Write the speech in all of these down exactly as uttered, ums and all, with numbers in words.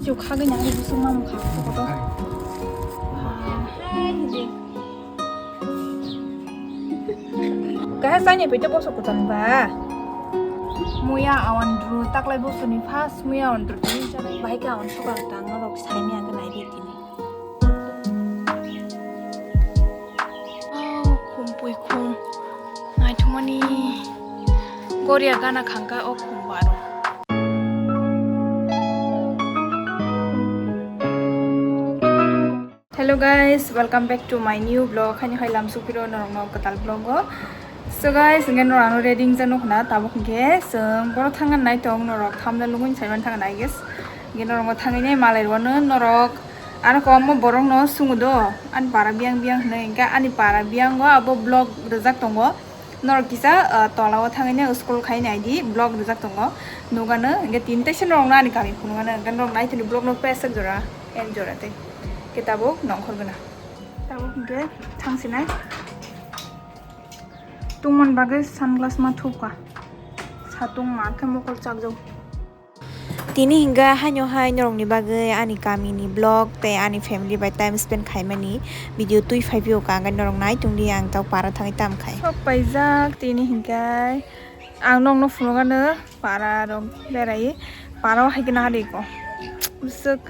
Chu khagwi nang busuk mamung kha kotor. Kahai sanya pete boso kutan ba. Muya awan dru taklai bosoni first muya awan dru tini janai. Bahai ka awan sokang tang norok saini ang nai di tini. Oh, khum pui khum. Naithumani. Goria gana khangka o khum baro. Hello guys, welcome back to my new vlog. Haini hai lam sukiro norokno kwtal vlog o. So guys, ngen norok ano ready jano khna tabuk hwnkhe song boro thangna nai tong norok thamna lungwi saiman thangna I guess. Ngen norok thangwi nai malai rwano norok ano kwbangma borok no sungo do ani para biyang biyang hwnwi hwnkhe ani para biyang o abo vlog rwjak tongo. Norok kisa, ah, tola o thangwi nai scroll khai nai di vlog rwjak tongo. Nugano hwnkhe tini teisa norok no ani kami phunukgano hwnkhe norok nai tini vlog no pesek jora en jora tei. Khe tabuk nongkhor gana. Tabuk hwnkhe thangsinai. Tungmani bagwi sunglass ma thupkha. Satung ma khe mokol chakjak. Tini hingga haino hai norokni bagwi ani kamini vlog tei ani family bai time spend khaimani video twi phai phio ka hwnkhe norok nai tongdi ang tau para thangwi tam khai. Sok paijak tini hingga ang nokno phunukgano para rok berai para o hai khe nahari ko bwswk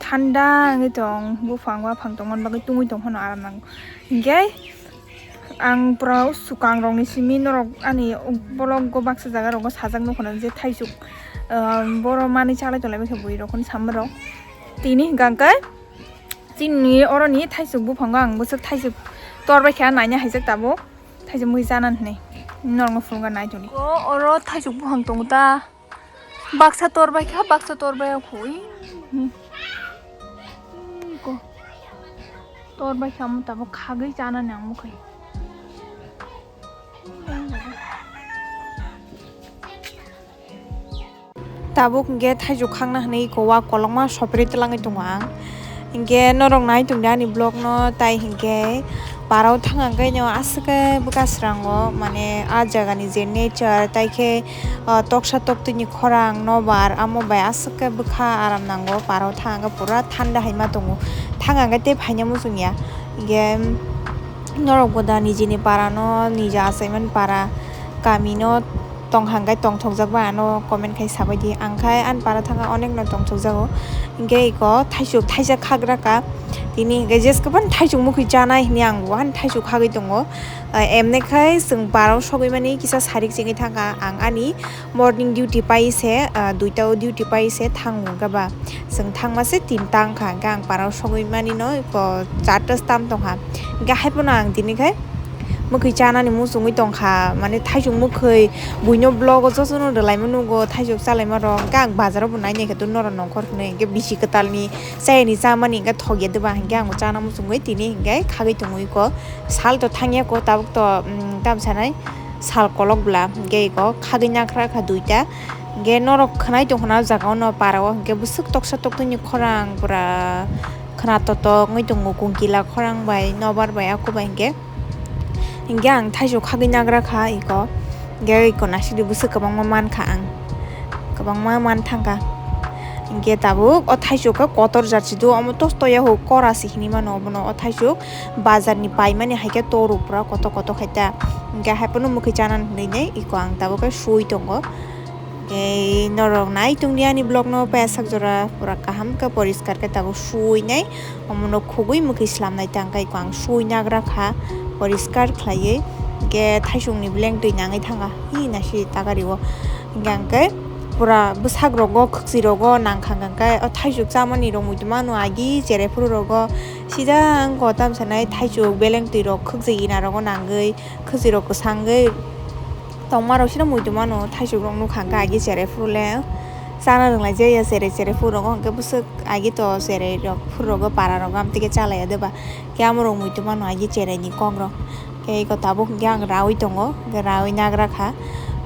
thanda wngwi tong buphang waphang tongmani bagwi tungwi tong phano aram nango hingke. Ang pura sukang rokni simi norok ani bolok go baksa jaga rogo sajak nukho na je thaisuk, ah, boro manwi chalai tonglaimani khe bui rok hwn samrok. Tini hwnkha hwnkhe chini oroni thaisuk buphango ang bwswk thaisuk tor bai kha naina haijak tabuk thaisuk mui chana hinwi norokno phunukgwi nai tongdi. O oro thaisuk buphang tongo ta. Baksa tor bai kha, baksa tor bai kha, ui. Hmm. Ui, ko. Tor bai kha, amo tabuk khagwi chana nang mukhai. Tabuk hwnkhe thaisuk khangna hwnwi ko wa kolokma sopri twlangwi tongo ang. Hinkhe norok nai tongdi ani vlog no, tai hinkhe parao thang ang khe no aswk khe bwkha srango, mane ah jagani je nature, tai khe, ah, toksa toktwini khorang, nobar, amo bai aswk khe bwkha aram nango. Parao thang ang khe pura thanda hai ma tongo, thang ang khe tei phaina muchung ya. Hinkhe norok bo da nijini para no, niji achaimani para, kami no tong hang khe tongthokjak bai ano comment khai sabai di. Ang khai ani para thangkha onek no tongthokjago. Hinkhe iko thaisuk thaisa khagra ka. Tini hinkhe jeske phano thaisuk mukhwi chanai hinwi ang bo ani thaisuk khagwi tongo. Ah, emne khai chwng parao sogwi mani kisa sarik chengwi thangkha. Ang ani morning duty pai se, ah, duita o duty pai se thango hinkhe ba. Chwng thangma se tinta wngkha. Hinkhe ang parao sogwi mani no iko charta tam tongkha. Hinkhe hai phano ang tini khai mwkhwi chanani muchungwi tongkha, mane thaisuk mwkhwi buino vlog o jotono rwlaima nugo, thaisuk chalaima rok, hinkhe ang bazar o bo nai naikhe norok nongkhor hwnwi, hinkhe bisi kwtalni chayani chamani hinkhe thokya deba, hinkhe ang bo chana muchungwi tini hinkhe khagwi tongwi ko sal to thangya ko tabuk to, mm, tam sanai sal kolok bwla, hinkhe iko khagwi nakhra kha duita, hinkhe norok khwnai tongkha na o jaga o no para o, hinkhe bwswk toksa toktwini khorang pura khwna totok wngwi tongo, kungkila khorang bai nobar bai ako bai hinkhe. Hinkhe ang thaisuk khagwi nagra kha iko. Hinkhe iko naisik di bwswk kwbangma mankha ang. Kwbangma man thangkha. Hinkhe tabuk o thaisuk khe kotor jat si do, omo tosto ya ho kora si hinwi mano obono o thaisuk bazar ni paimani hai khe toru pura kotor kotor khai ta. Hinkhe hai phano mwkhwi chana hinwi iko ang tabuk khe sui tongo. Hinkhe norok nai tongdi ani vlog no paisak jora pura kaham khe poriskar khe tabuk sui nai. Omono khugwi mwkhwi slamnai tangkha iko ang sui nagra kha poriskar khlaiwi. Hinkhe thaisukni beleng twi nangwi thangkha hi nasi tagario. Hinkhe ang khe pura bwsak rogo khwkchi rogo nangkha hinkhe o thaisuk chamani rok muitu mano agi cherai phuru rogo sida ang kotam sanai thaisuk beleng twi rok khwkchi ina rogo nangwi khwchi rok kwsangwi tongma rok sida muitu mano thaisuk rok nukha hinkhe agi cherai phuru le. Chana rwnglaijak ya cherai cherai phuru rogo hinkhe bwswk agi to cherai rok phuru rogo para rogo amtwi khe chalaiya deba. Khe amorok muitu mano agi cherai ni kok rok. Khe iko tabuk hinkhe ang rawi tongo, hinkhe rawi nagra kha.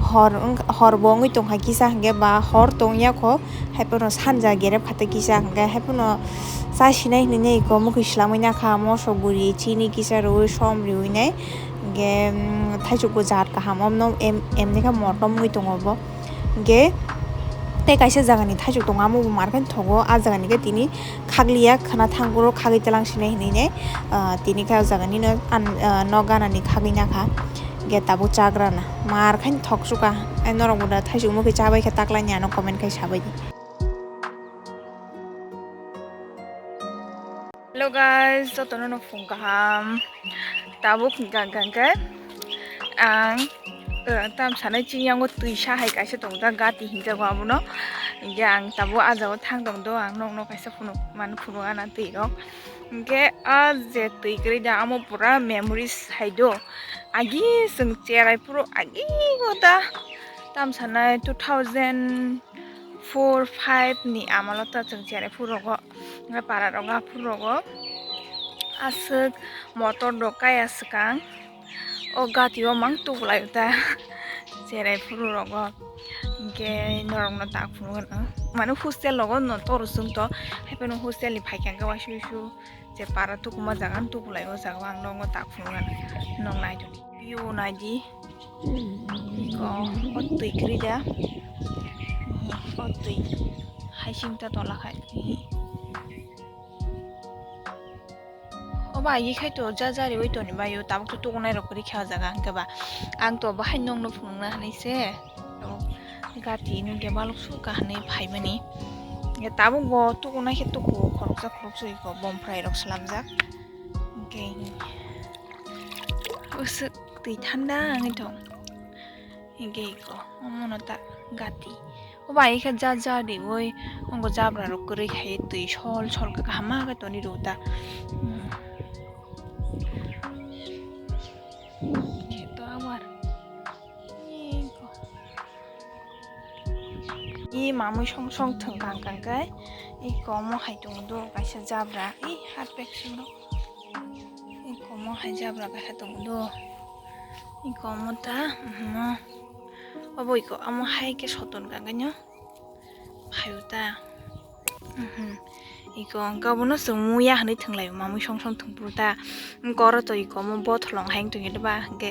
Hor wng-, hor bo wngwi tongkha kisa hinkhe ba hor tongya kho. Hai phano sanja gerep kha tei kisa hinkhe hai phano chasinai hinwi iko mwkhwi swlamwi nakha moso guri chini kisa rwui som riui nai. Hinkhe, mm, thaisuk bo jat kaham omno em-, emni khe motom wngwi tongo bo. Hinkhe Tei kaisa jagani thaichuk tongo, amo bo mar khe thogo, a jagani khe tini khakliya khwna thang, boro khagwi tlang sinai hinwi ne, ah, tini khe o jagani no an, ah, nok ganani khagwi nakha, hwnkhe tabuk chagrana mar khe thok chuka, ai norok bo da thaichuk mokhe chabai khe taklai ni ano comment khai sabai di. Hello guys, jotono no phung kaham. Tabuk hwnkha hwnkha khe ang, eh, tam sanai chini yango twisa hai kaisa tongjak, gati hinjago abono. Hwnkhe ang tabuk ah jagao thang tong do, ang nokno kaisa phunuk mani phunuk ana twi rok. Hwnkhe ah je twi kwrwi da amo pura memories hai do. Agi chwng cherai phuru agi go da tam sanai two thousand four five ni amalo ta chwng cherai phuru rogo. Hwnkhe para rogo aphuru rogo aswk motor rok kaya swkang. O gati o mang tubu lai ta cherai phuru rogo. Hwnkhe norok no tak phunuk gana mane hostel rogo no toro chwng to hai phano hostel ni phaikha hwnkhe waisa waisa je para tukuma jaga no tubu lai o jaga o ang norok no tak phunuk gana norok nai toni view nai di. Iko o twi kwrwi da. O twi hai sing ta tola khai. Obo agi khai to ja ja riwi toni bai o tabuk to tukunai rok kwrwi kha o jaga hwnkhe ba ang to bahai nokno phunukna hinwi se. Gati nungke balok su kahani phaimani. Tabuk bo tukunai khe tuku khoroksa khoroksa iko bom phrai rok slamjak. Hwnkhe usuk twi thanda wngwi thong. Hwnkhe iko omono ta gati. Obo ai khe ja ja riwi ongo jabra rok kwrwi khai twi sol sol kha kaham ma khe toni rw ta. Khe to abar. Iko. I mamui song song thwng kang kang khe i komo hai tongo do kaisa jabra i harpek solo i komo hai jabra kaisa tongo do i komo ta omo obo i ko omo hai khe soton kang khe no phaio ta. Iko hwnkhe obono chwng muya hinwi thwnglaio mamui song song thwngphuru ta. Hwnkhe oro to iko omo botholong hai wng tongkhe ba hwnkhe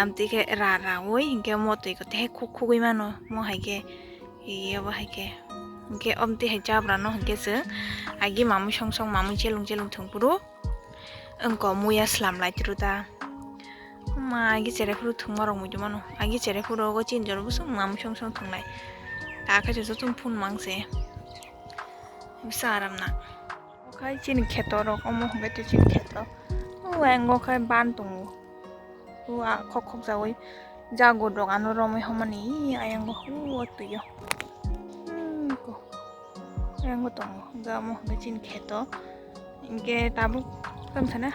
amtwi khe ra raui hwnkhe omo to iko tei khuk khugui mano omo hai khe obo hai khe hwnkhe amtwi hai jabra no hwnkhe chwng agi mamui song song mamui chelong chelong thwngphuru. Wngko muya slam lai tru ta. Ma agi cherai phuru thwngma rok muitu mano. Agi cherai phuru ogo chin jora bwswk mamsong song thwnglai. Ta khe joto phun mang se. Bisa aram na. Okhai chini kheto rok omo hwnkhe to chini kheto. O engo khai ban tongo. O a khok khok jawi jago dok ano romwi homani ayang bo o twi o. Hmm, ko. Ayang bo tongo. Ga omo hwnkhe chini kheto. Hwnkhe tabuk tamo sana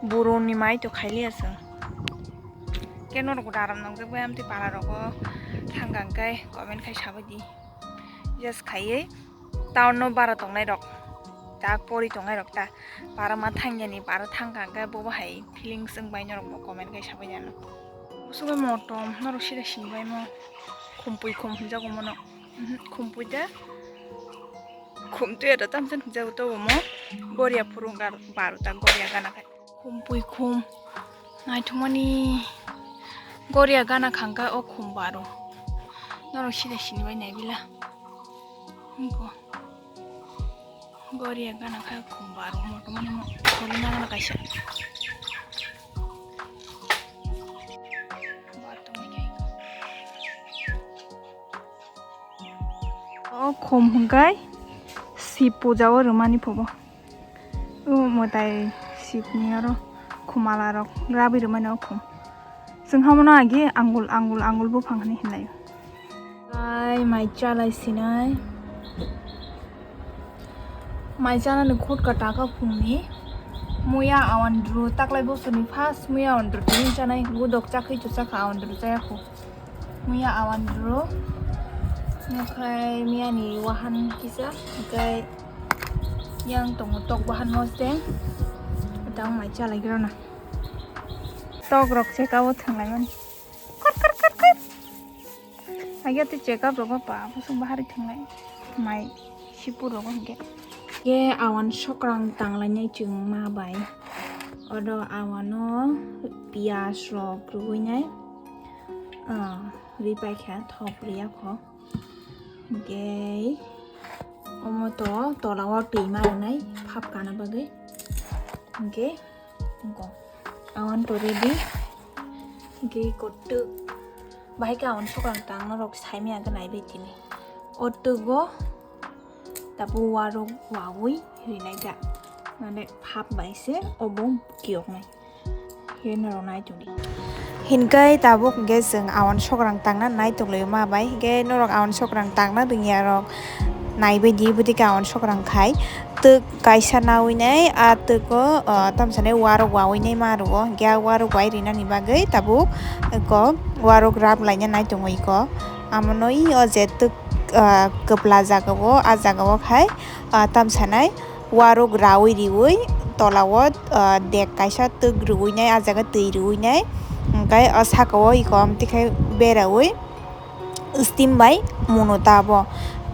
burung ni mai to khailiya chwng. Khe norok bo daram nongjak bai amtwi para rogo thangkang khe comment khai sabai di. Just khaiwi town no bara tongnai rok, tak pori tongnai rok ta para ma thangyani para thangkang khe bobo hai feelings wng bai norok bo comment khai sabai di ano. Musugo motom norok sida sini bai mo khumpui khum hinjago mono. Mhm, khumpui de. Khum tuya da tamsa nukjago to omo. Goria phuru wngkha baro ta goria gana khai. Khum pui khum. Naithokmani goria gana khangkha o khum baro. Norok sida sini bai naibila. Wngkha. Goria gana khai khum baro motomani mo khorina gana kaisa. Bar tongwi khai. O khum hwnkhe Shib puja o rwmani phubo. O mwtai Shib ni oro khum ala rok rabwi rwmani o khum. Chwng hamono agi angul angul angul buphang hinwi hinlaio. Ai mai chalai sinai. Mai chanani khutka taka phungni. Muya awan dru taklai bosorni first muya awan dru tini chanai gudok chakhui chuchakha awan dru chayakhu. Muya awan dru. Nokhai miyani wahan kisa, hwnkhe yang tongo tok wahan mosteng. Tang mai chalai grana. Tok rok chekao thanglaimani. Kor, kor, kor, kor. Agi ati chekap rogo pa, busuk bahari thanglai. Mai sipu rogo hwnkhe. Ye awan sokrang tanglainai chwng ma bai. Oro awano piyaj rok rwinai. Ah, ripai kha thok riya kho. Hinkhe omo to tola o twi ma rwnai phap kana bagwi. Hinkhe wngkha. Awan to ready. Hinkhe kottwk. Bahai khe awan sokrang tang norok saimaya khe naibai tini. O twgo tabuk warok wawi rinai da. Mane phap bai se obo kiyoknai. Hinkhe norok nai tongdi. Hinkhe tabuk hinkhe chwng awan sokrang tangna nai tonglaio ma bai. Hinkhe norok awan sokrang tangna rwngya rok naibai di, bwtwi khe awan sokrang khai. Twk kaisa nawi nai, a twgo, ah, tamsa nai warok wawi nai ma rwo. Hinkhe a warok wai rinani bagwi tabuk eko warok rap laina nai tongo eko. Amo noi o je twk, ah, kwpla jaga o, a jaga o khai, ah, tamsa nai warok rawi riwi tola o, ah, dek kaisa twk rwwi nai, a jaga twi rwwi nai. Hinkhe o saka o eko amtwi khai berawi steam bai muno ta bo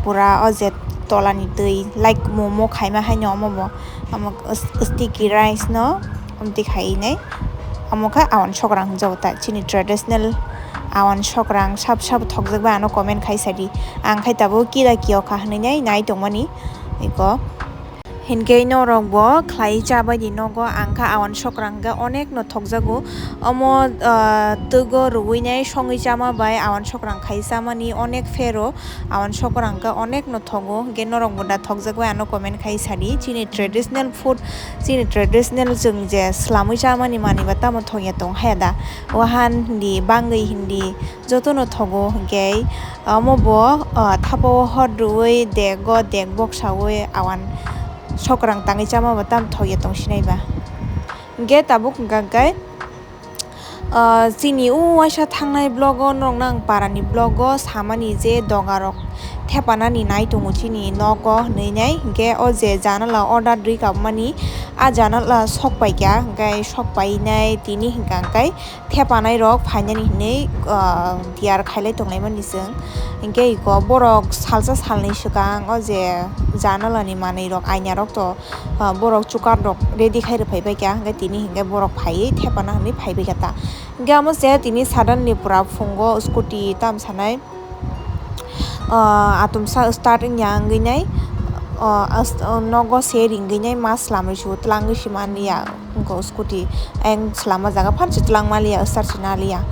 pura o je tola ni twi like momo khaima haino omo bo omo sticky rice no amtwi khai nai omo khe awan sokrang hwnjago ta chini traditional awan sokrang sab sab thokjak bai ano comment khai sadi ang khai tabuk kira kiyokha hinwi nai nai tongmani eko. Hinkhe norok bo khlai cha bai di nogo, ang kha awan sokrang khe onek no thokjago. Omo, ah, twgo rwui nai songwi chama bai awan sokrang khai chamani onek phero awan sokrang khe onek no thogo. Hinkhe norok bo da thokjak bai ano comment khai sadi. Chini traditional food, chini traditional chwng je swlamwi chamani manwi ba tamo thokya tong haya da? Wahan hindi, bangwi hindi, jotono thogo, hinkhe omo bo, ah, thapa o hor rwui dego dek boksaui awan sokrang tangwi chama bo tamo thokya tong sinai ba. Hinkhe tabuk hwnkha khe, ah, chini o waisa thangnai vlog o norokno ang para ni vlog o samani je doga rok thepanani nai tongo chini nogo hinui nai, hinkhe o je janala order rwi kabmani a janala sok paikha, hinkhe sok painai tini hwnkha khe thepanai rok phainani hinui, ah, tiyar khailai tonglaimani chwng. Hinkhe iko borok salsa salni swkang o je janalani manwi rok aina rok to, ah, borok chukar rok ready khai rwphai baikha, hinkhe tini hinkhe borok phaiwi thepana hinui phaibaikha ta. Hinkhe amo se tini suddenly pura phungo scooty tam sanai. Ah, atomsa start wngya wngwi nai, ah, as-, ah, nogo se ringwi nai ma swlamwi su twlangwi se manliya wngkha o scooty. Ayang swlama jaga phan se twlang manliya, start se naliya.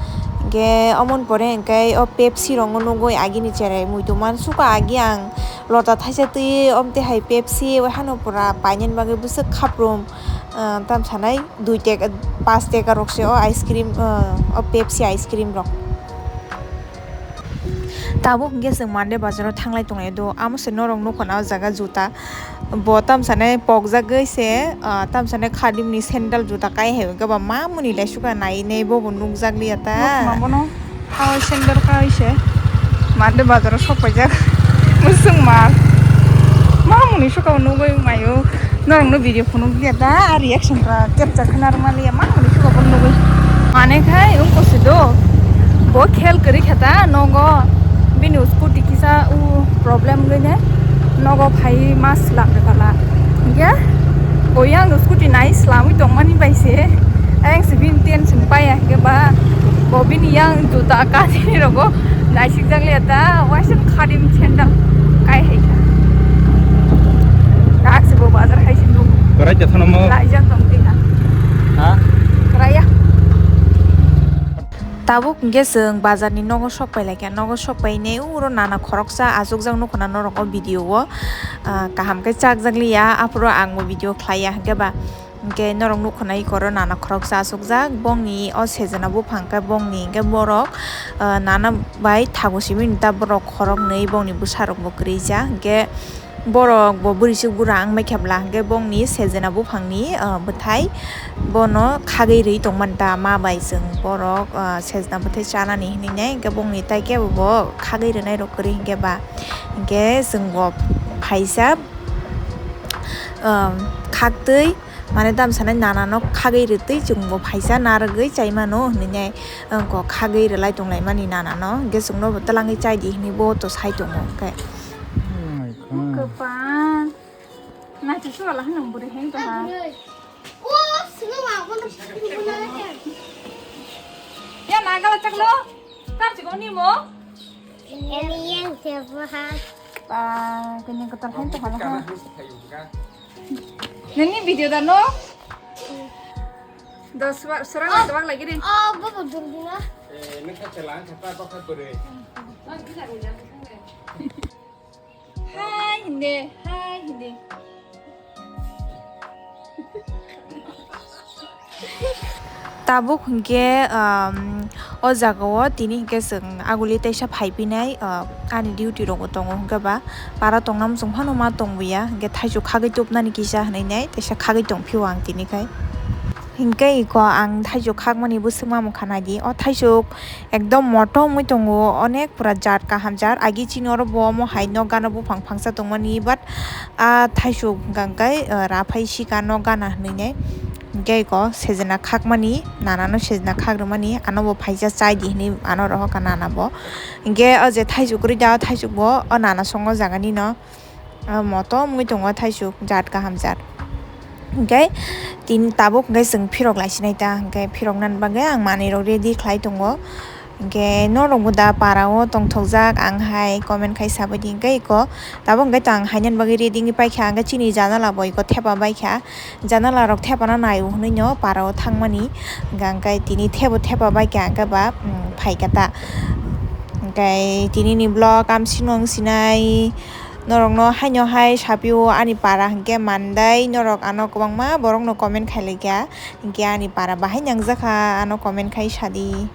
Hinkhe omoni pore hinkhe o Pepsi rokno nugwi agini cherai muitu mansukha agi ang lota thaisa twi omtwi hai Pepsi hano pura painani bagwi bwswk khaprum, ah, tam sanai dui teka, pas teka rok se o ice cream, ah, o Pepsi ice cream rok. Tabuk hinkhe chwng Monday bazar o thanglai tonglai do, amo se norok nukha na o jaga juta bo tamsa nai pokjagwi se, ah, tamsa nai khadimni sandal juta kai hai hwnkhe ba mamuni lai sukha nai nai bobo nukjak liya ta. Nukma bono o sandal kai se Monday bazar o sok paijak. Mwswng ma mamuni sukha nugwi maio. Norokno video phunuk ya da, a reaction ba capture khna rwmani ya, ma hwnwi khe bo nugwi. Mane khai wngkha se do, bo khel kwrwi kha ta nogo, bini scooty kisa u problem wngwi ne nogo phai ma slam rwkha la. Hinkhe bo yang scooty nai slamwi tongmani bai se, ayang se bini tension paiya hinkhe ba bo bini yang juta kati rogo. Naisik jak liya ta, waisa khadim sandal kai hai kha. Dak se bo bazar hai se nung. Kwrai te thano mo. Lai jak tong ti kha. Ha? Kwrai ya. Tabuk hinkhe chwng bazar ni nogo sok pai lai kha. Nogo sok pai ne uro nana khoroksa achuk jak nukho na norok o video o. Ah, kaham khe chak jak liya, aphuru ang bo video khlai ya hinkhe ba. Hinkhe norok nukho na iko ro nana khoroksa achukjak, bongni o sejena buphang khe bongni hinkhe borok, ah, nana bai thago simi ta borok khoroknwi bongni bwsarok bo kwrwi jak. Hinkhe borok bo bwrwichwk bura wngbai khe bwla hinkhe bongni sejena buphangni, ah, bwthai bono khagwi rwi tongmani ta ma bai chwng borok, ah, sejena bwthai chanani hinwi nai hinkhe bongni tai kebo bo khagwi rwnairok kwrwi hinkhe ba hinkhe chwng bo phaisa, ah, khaktwi. Mane tamsa nai nana no khagwi rwtwi chwng bo phaisa narwgwi chai mano hinwi nai wngkha khagwi rwlai tong lai mani nana no, hinkhe chwng no bo twlangwi chai di hinwi bo to sai tongo hinkhe. Kwpang. Naithotok wala hwnwi bwrwi heng tongha. Ya nagala chaklo. Tar chikon ni mo. Ini yang siapa ha? Ah, kini kotor hai to hala ha. Nini video da no? Dos wa, sora na tawak lagi rin. Oh, baba dungdunga. Eh, nukha chela, kata apa kha bere. Hai hindi, hai hindi. Tabuk hinkhe, um, o jagao tini hinkhe chwng aguli teisa phaipinai, uh, ani duty rogo tongo hinkhe ba para tongna muchung phano ma tongbuya hinkhe thaichuk khagwi tubnani kisa hinwi nai teisa khagwi tongphio ang tini khai. Hinkhe iko ang thaichuk khakmani bwswk mamung kha naidi. O thaichuk ekdom moto wngwi tongo, onek pura jat kaham jat. Agi chini oro bo omo hai nok gana buphang phangsa tongmani, but a thaichuk hwnkha khe, uh, raphai sika nok gana hinwi nai. Hinkhe iko sejena khakmani, nana no sejena khak rwmani, ano bo phaisa chai di hinwi ano rohor kha nana bo. Hinkhe o je thaichuk kwrwi da, o thaichuk bo o nana songo jaga ni no. Ah, motom wngwi tongo thaichuk, jat kaham jat. Hinkhe tini tabuk hinkhe chwng phirok laisinai ta, hinkhe phirok nani bagwi ang manwi rok ready khlai tongo. Hinkhe norok bo da para o tongthokjak, ang hai comment khai sabaidi hinkhe iko tabuk hinkhe to ang hainani bagwi ready wngwi paikha, hinkhe chini janala bo iko thepa baikha, janala rok thepana nai o hinwi no para o thangmani, hinkhe tini thebo thepa baikha hinkhe ba, um, phaikha ta. Hinkhe tini ni vlog amsino wng sinai. Norokno haino hai sapio ani para hinkhe mandai, norok ano kwbangma borokno comment khailaikha, hinkhe ani para bahai nangjakha, ano comment khai sadi.